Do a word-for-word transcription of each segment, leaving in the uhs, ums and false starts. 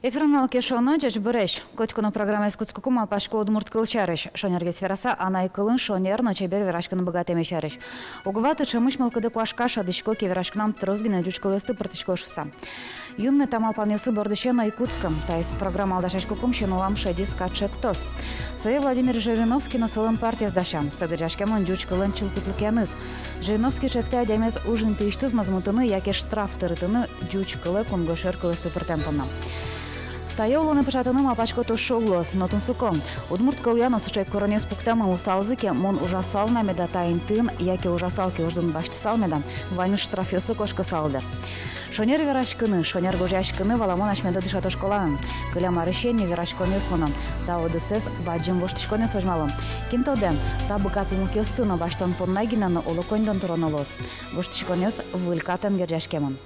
Эфирын «Малы ке шуоно». Ӟечбуресь! Котьку но программаез кутскыкум малпасько удмурт кыл сярысь. Шонергес вераса, анай кылын шонер но чебер вераськыны быгатэме сярысь. Уг ваты, ӵемысь мылкыды куашка, шӧдӥсько ке, вераськонам трос гинэ ӟуч кылъёсты пыртӥсько шуыса. Юнме та малпанъёсы бордысен ӧй кутскы. Таиз программалы дасяськыкум син улам шедиз кат ӵектос. Сое Владимир Жириновский но солэн партияз дасям. Со герӟаськемын ӟуч кылэн чылкытлыкеныз. Жириновский ӵектэ адямиез уж интыысьтыз мозмытыны яке штраф тырытыны ӟуч кылэ кунгож шер кылъёсты пыртэм понна. Тае улонэ пыӵатыны, малпасько, туж шуг луоз, но тунсыко. Удмурт кылъя но сыӵе куронъёс пуктэмын луысалзы ке, мон ужасал на меда та интыын, яке ужасал ке, уждун басьтысал меда, ваньмыз штрафъёсы кошкысал, дыр. Шонер вераськыны, шонер гожъяськыны, валамон, асьмеды дышето школаын. Кылем арысен ини вераськонъёс мыно. Та удысэз бадӟым воштӥськонъёс возьмало. Кин тодэ, та быгатонлыкъёсты но басьтон понна гинэ но, оло, коньдон тыроно луоз. Воштӥськонъёс выль катэн герӟаськемын.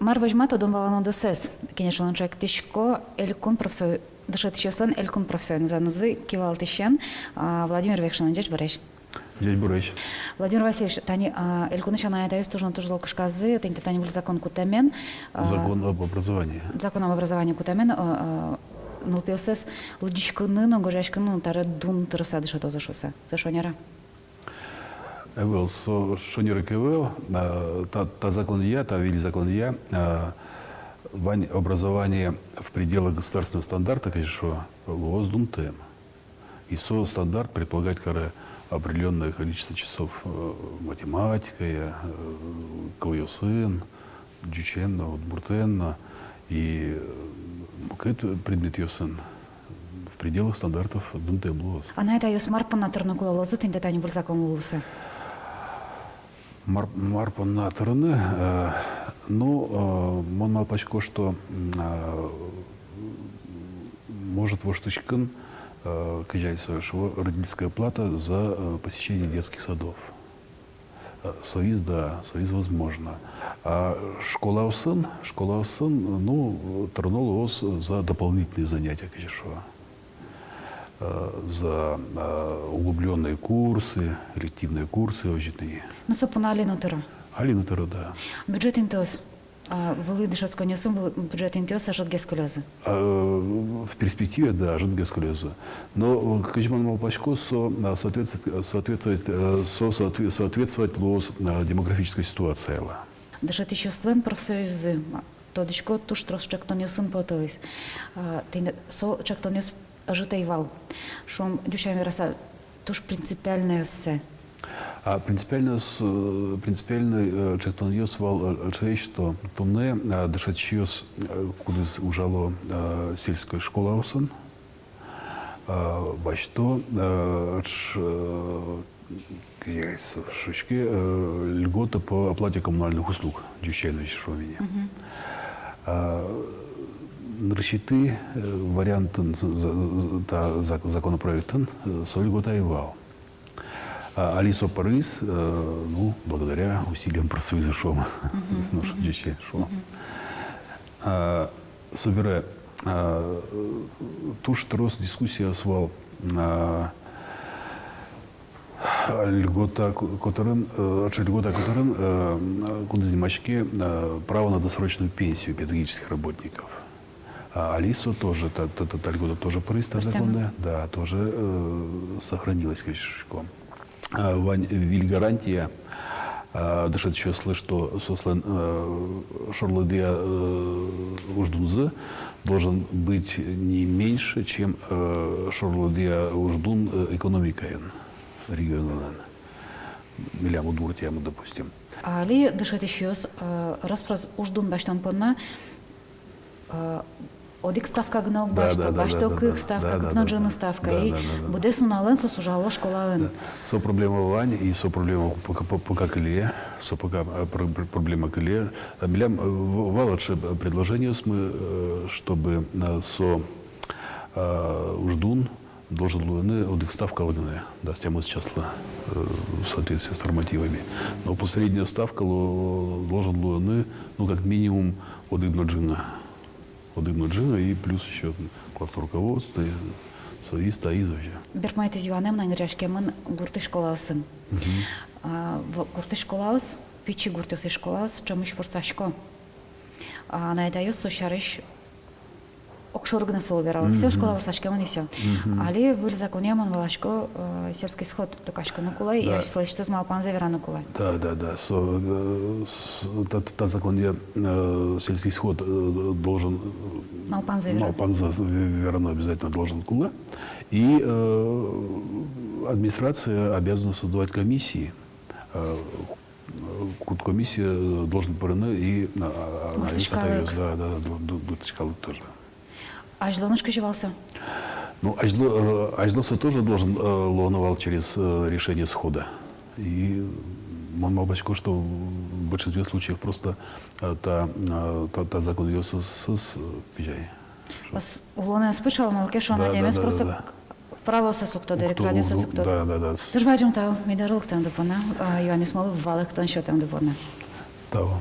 Мар возьма тодон-валан удысэз? Кенешон ӵектӥсько элькун профсоюз, дышетӥсьёслэн элькун профсоюзэнызы кивалтӥсен, а, Владимир Векшинэн. Ӟечбуресь! Ӟечбуресь! Владимир Васильевич, тани, а, элькунысь анай-атайёс туж но туж зол кышказы, тӥни та тани выль закон кутэмен, а, закон об образовании. Закон об образовании кутэмен, а, а, нылпиоссэс лыдӟиськыны но, гожъяськыны но табере дун тырыса дышетозы шуыса. Со шонер-а? Ӧвӧл, со шонер ик ӧвӧл. А, та, та законъя, та выль законъя, а, вань образование в пределах государственного стандарта, конечно, луоз дунтэм. И со стандарт предполагать каре определённое количество часов, э, математикая, э, кылъёсын, ӟучен но, удмуртэн но, и, э, мукет предметъёсын в пределах стандартов дунтэм луоз. Анай-атайёс мар понна тырыны кулэ луозы тӥни та тани выль закон луыса? Мар, мар понна тырыны, э, ну, э, мон малпасько, что, м, э, может воштӥськыны, э, кызьы ай со шуо, родительская плата за, э, посещение детских садов. Э, соиз, да, соиз возможно. А школаосын, школаосын, ну, тырыны луоз за дополнительные занятия, кызьы шуо. Э, за, э, углублённые курсы, элективные курсы, озьы тӥни. Ну, со понна али но тыро? Али но тыро, да. Бюджет интыос, а, вылӥ дышетсконъёсын вылӥ бюджет интыос ӧжытгес кылёзы? А, в перспективе, да, ӧжытгес кылёзы. Но, э, кызьы мон малпасько, со, а, соответствовать, соответствовать, э, со соотве-, соответствовать луоз, а, демографической ситуациелы. Дышетӥсьёслэн профсоюззы, ма, тодӥсько, туж трос ӵектонъёсын потылӥз. А, тӥни со ӵектонъёс ӧжыт ӧй вал. Шуом, ӟуч сямен вераса, туж принципиальнойёссэ. А принципиальнойёс, э, принципиальной, э, ӵектонъёс вал, э, ӵектонъёс, что туннэ, э, дышетӥсьёс, э, кудӥз ужало, э, сельской школаосын, а, басьто, э, ш-, э, кызьы со шуиське, э, льгота по оплате коммунальных услуг, ӟуч сямен шуом ини. Мгм. А, нырысетӥ, э, вариантын, з-, з-, з-, та зак-, законопроектын, э, со льгота ӧй вал. А али со пыриз, э, ну, благодаря усилиям профсоюза, шуом. Мгм. Ну, мгм. Ӟуч сямен шуом. Мгм. А, собере, а, туж трос дискуссиос вал, а, льгота ко-, котырын, э, льгота котырын, э, кудӥз нимаське, э, право на досрочную пенсию педагогических работников. А, али со тоже, та, та, та, та льгота тоже пыриз та законэ, да, тоже, э, сохранилась, кызьы шуиськом. А, вань выль гарантия, а, дышетӥсьёслы, что соослэн, э, шорлы дыя, э, уждунзы должен быть не меньше, чем, э, шорлы дыя уждун, э, экономикаын регионлэн. Милям Удмуртиямы, допустим. Али дышетӥсьёс, э, рос-прос уждун басьтон понна, э, одӥг ставка гинэ уг басьто, да, да, басьто кык ставка, кык но ӝыны ставка. И быдэс нуналэн соос ужало школаын. Да. Со проблема вань, и со проблема пока, по-, пока кыле, со пока, э, пр-, пр-, проблема кыле. Э, милям, э, в-, вал таӵе, э, предложениосмы, э, чтобы, э, со, э, уждун должен луыны одӥг ставкалы гинэ, дас тямыс часлы, э, в соответствии с нормативами. Но средняя ставка лу-, должен луыны, ну, как минимум, одӥг но ӝыны. Одӥг но ӝыны и плюс ещё классное руководство, и со-, и ста-, и озьы. Берпуметӥез юанэ мынам герӟаськемын гуртысь школаосын. Мгм. А, в-, гуртысь школаос, пичи гуртъёсысь школаос ӵемысь ворсасько. А, анай-атайёс со сярысь огшоры гинэ солы верало. Всё, школа ворсаськемын и всё. Али выль законъя, мон валасько, э, сельский сход люкаськыны кулэ, и асьсэлэсьтыз малпанзэ вераны кулэ. Да, да, да. Со, э, с-, та, та законъя, э, сельский сход, э, должен, э, малпанзэ вераны. Малпанзэ ве-, вераны обязательно должен кулэ. И, э, администрация обязана создавать комиссии. Э, куд комиссия, э, должен пырыны и, а, а, гуртысь калык. Да, да, да, гу-, гу-, гуртысь калык тоже. Азьло нош кызьы вал со? Ну, азьло, э, азьло со тоже должен, э, луоно вал через, э, решение схода. И мон малпасько, что в большинстве случаев просто, э, та, э, та, та законъёсыз, э, пижай. Ас-, улонэ ӧз пыӵал, малы ке шуоно, адямиос просто правоосыз уг тоды, эрикрадъёсыз уг тоды. Да, да, да. Туж бадӟым тау ми доры лыктэмды понна, а, юанъёсмылы валэктон сётэмды понна. Тау.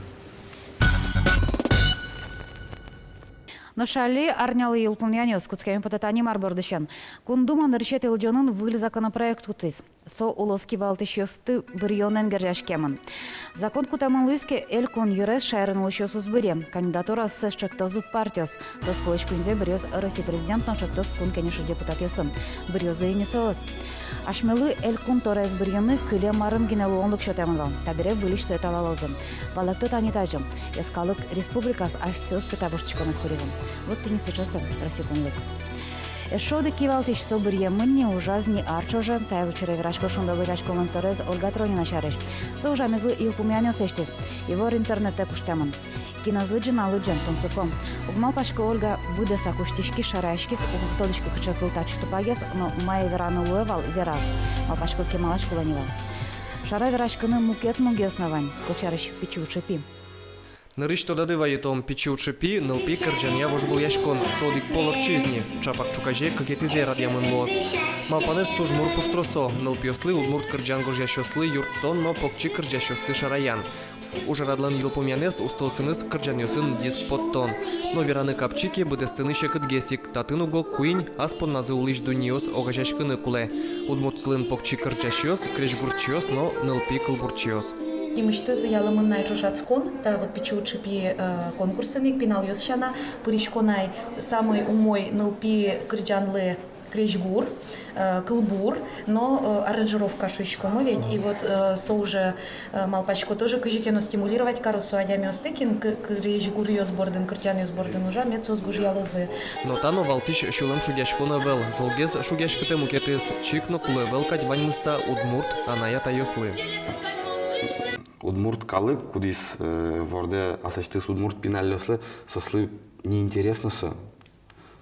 Нош али арнялы йылпумъянъёс. Кутскеме потэ тани мар бордысен. Кун Дума нырысетӥ лыдӟонын выль законопроект кутӥз. Со улос кивалтӥсьёсты быръёнэн герӟаськемын. Закон кутэмын луиз ке, элькун йырез шаерын улӥсьёс уз быръе. Кандидатураоссэс ӵектозы партиос. Соос пӧлысь куиньзэ быръёз Россия президент но ӵектос Кун Кенеш депутатъёслы. Быръёзы ини соос. Асьмелы элькун торез быръёны кылем арын гинэ луонлык сётэмын вал. Табере выльысь сое талалозы. Валэкто тани тазьы. Йӧскалык республикаос асьсэос пе та воштӥськонэз куризы. Вот тӥни сыӵе со Россия кунлык. Эшшо одӥг кивалтӥсь со быръемын ни, ужаз ни ар ӵоже. Таяз учыре верасько «Шунды» огазеяськонлэн торез Ольга Тронина сярысь. Со ужамезлы йылпумъянъёс лэсьтӥз. Ивор интернетэ куштэмын. Кинэз лыдӟе на, лыдӟе, тунсыко. Уг малпаськы, Ольга быдэсак усьтӥськиз, шараяськиз, уг тодӥськы, кыӵе кыл татчы тупагес, но мае вераны луэ вал, вераз. Малпасько, кемалась кулэ ни вал. Шара вераськыны мукет мугъёс но вань, кылсярысь, пичи уӵыпи. Нырысь тодады вайытом: пичи уӵыпи — нылпи кырӟанъя вожвылъяськон. Со одӥг пол ортчиз ни, ӵапак ӵуказе кыкетӥзэ радъямын луоз. Малпанэз туж мур, пуштросо. Нылпиослы, удмурт кырӟан гожъясьёслы юрттон но покчи кырӟасьёсты шараян. Ужрадлэн йылпумъянэз — устоосыныз кырӟанъёсын диск поттон. Но вераны капчи ке, быдэстыны секытгес ик. Татын уго куинь ас понназы улӥсь дуннеос огазеяськыны кулэ: удмурт кылын покчи кырӟасьёс, крезьгурчиос но нылпи кылбурчиос. Нимысьтыз ялэмын на ӵошатскон, та вот пичи уӵыпи, э, конкурсын ик пиналъёс сяна. Пырисько на самой умой нылпи кырӟанлы крезьгур, э, кылбур но, э, аранжировка шуиськом ведь. И вот, э, со уже, э, малпасько, тоже кызьы ке но стимулировать кароз со адямиосты, кин к-, крезьгуръёс бордын, кырӟанъёс бордын ужа, мед соос гожъялозы. Но та но валтӥсь сюлэм шугъяськон ӧвӧл. Золгес шугъяськытэ мукетыз: чик но кулэ ӧвӧл кадь ваньмыз та удмурт анай-атайёслы. Удмурт калык, кудӥз, э, вордэ аслэсьтыз удмурт пиналъёслы, соослы неинтересно со.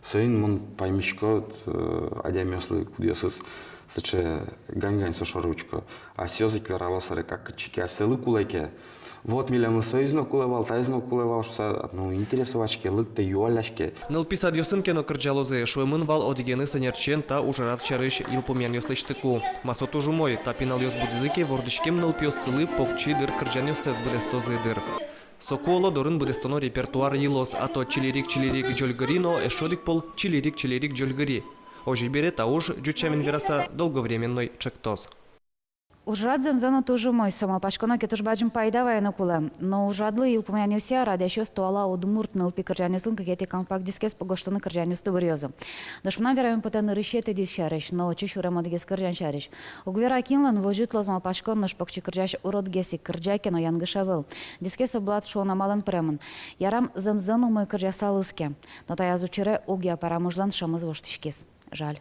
Соин мон паймисько, э, адямиослы, кудъёсыз сыӵе гань-гань со шоры учко. Асьсэос ик верало: сэрэ, кыӵе ке асьсэлы кулэ ке. Вот милемлы соиз но кулэ вал, таиз но кулэ вал шуса, ну, интересовать ке, лыктэ, юалляське. Нылпи садъёсын ке но кырӟалозы, шуэмын вал одӥгеныз ӧнерчиен та ужрад сярысь йылпумъянъёс лэсьтыку. Ма, со туж умой, та пиналъёс будӥзы ке, вордӥськем нылпиоссылы покчи дыр кырӟанъёссэс быдэстозы дыр. Соку, оло, дорын быдэстоно репертуар йылоз, а то «Чилирик-чилирик, ӟольгыри» но эшшо одӥг пол «Чилирик-чилирик, ӟольгыри». Озьы бере, та уж, ӟуч сямен вераса, долговременной ӵектос. Ужрад зэмзэ но туж умой, со, малпаськоно ке, туж бадӟым пайда вайыны кулэ. Но ужрадлы йылпумъянъёсъя радъясьёс туала удмурт нылпи кырӟанъёсын кыкетӥ компакт-дискез гожтыны кырӟанъёсты быръёзы. Нош мынам вераме потэ нырысетӥ диск сярысь, но отчы сюрем одӥгез кырӟан сярысь. Уг вера, кинлэн возьыт луоз малпаськон, нош покчи кырӟась уродгес ик кырӟа ке но, янгыш ӧвӧл. Дискез облад шуон амалэн пыремын. Ярам, зэмзэ но умой кырӟасалыз ке. Но таяз учыре уг япарам ужлэн шӧмыз воштӥськиз. Жаль.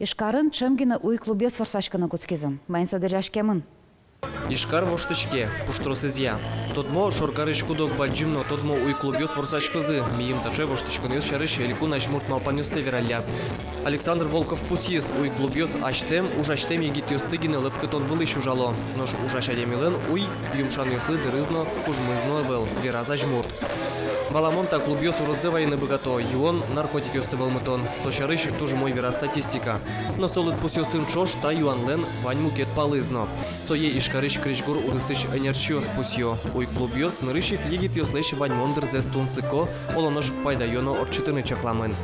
Ижкарын ӵем гинэ уй клубъёс ворсаськыны кутскизы. Маин со герӟаськемын? Ижкар воштӥське, пуштросэзъя. Тодмо, шоркарысь куд-ог бадӟым но тодмо уй клубъёс ворсаськозы. Миым таӵе воштӥськонъёс сярысь элькун азьмурт малпанъёссэ вералляз. Александр Волков пусйиз: уй клубъёс азьтэм, ужасьтэм егитъёсты гинэ лӧпкытон вылысь ужало. Нош ужась адямилэн уй юмшанъёслы дырыз но, кужмыз но ӧвӧл, вераз азьмурт. Валамон, та клубъёс уродзэ вайыны быгато: юон, наркотикъёсты вӧлмытон. Со сярысь туж умой вера статистика. Но со лыдпусъёсын ӵош та юанлэн вань мукет палыз но. Сое Ижкарысь крезьгур удысысь ӧнерчиос пусъё. Уй клубъёс нырысь ик егитъёслэсь ваньмон дырзэс тунсыко, оло нош пайдаё но ортчытыны чакламын.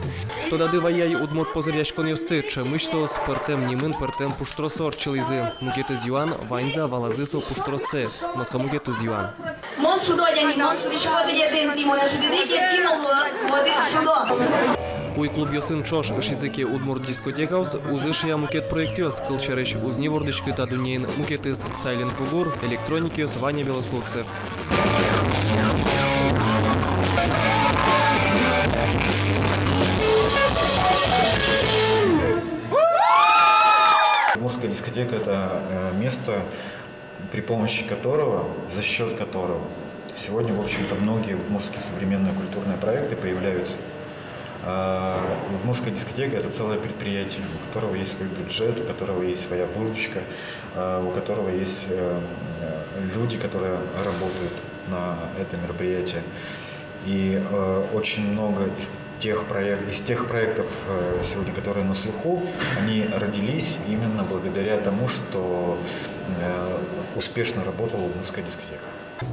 Тодады вае ай удмурт позыръяськонъёсты, ӵемысь соос пӧртэм нимын, пӧртэм пуштросо ортчылӥзы. Мукетыз юан: ваньзы-а валазы со пуштроссэ? Но со мукетыз юан. Мон шудо адями, мон шудӥсько тӥледын, тӥ монэ шудӥды ке, тӥ но луоды шудо. Уй клубъёсын ӵош ышизы ке удмурт дискотекаос, уз ышъя мукет проектъёс. Кылсярысь, уз ни вордӥськы та дуннеын мукетыз Сайлент Ву Гур, Электроникъёс, Ваня Белослудцев. Удмуртская дискотека — это, э, место, при помощи которого, за счёт которого сегодня, в общем-то, многие удмуртские современные культурные проекты появляются. А, удмуртская дискотека — это целое предприятие, у которого есть свой бюджет, у которого есть своя выручка, а, у которого есть, э, э, люди, которые работают на это мероприятие. И, э, очень много из тех проек-, из тех проектов, э, сегодня, которые на слуху, они родились именно благодаря тому, что, э, успешно работала удмуртская дискотека.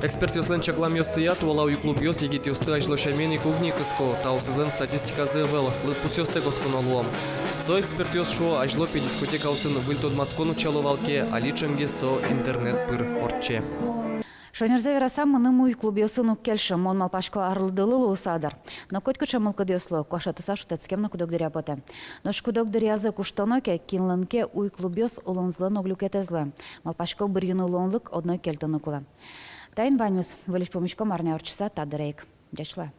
Экспертъёслэн чакламъёссыя, туала уй клубъёс егитъёсты азьло сямен ик уг ни кыско. Та усызлэн статистиказы ӧвӧл, лыдпусъёстэк осконо луом. Со экспертъёс шуо, азьло пе дискотекаосын выль тодматскон утчало вал ке, али ӵемгес со интернет пыр ортче. Шонерзэ вераса, мыным уй клубъёсын уг кельшы. Мон малпасько, арлыдылы луыса дыр. Но котькыӵе мылкыдъёслы куашетыса шутэтскем но куд-ог дыръя потэ. Нош куд-ог дыръязы куштоно ке, кинлэн ке уй клубъёс улонзылэн ог люкетэз луэ. Малпасько, бырйыны луонлык одно ик кельтыны кулэ. Таин ваньмыз. Выльысь пумиськом арня ортчыса та дыре ик. Ӟеч луэ.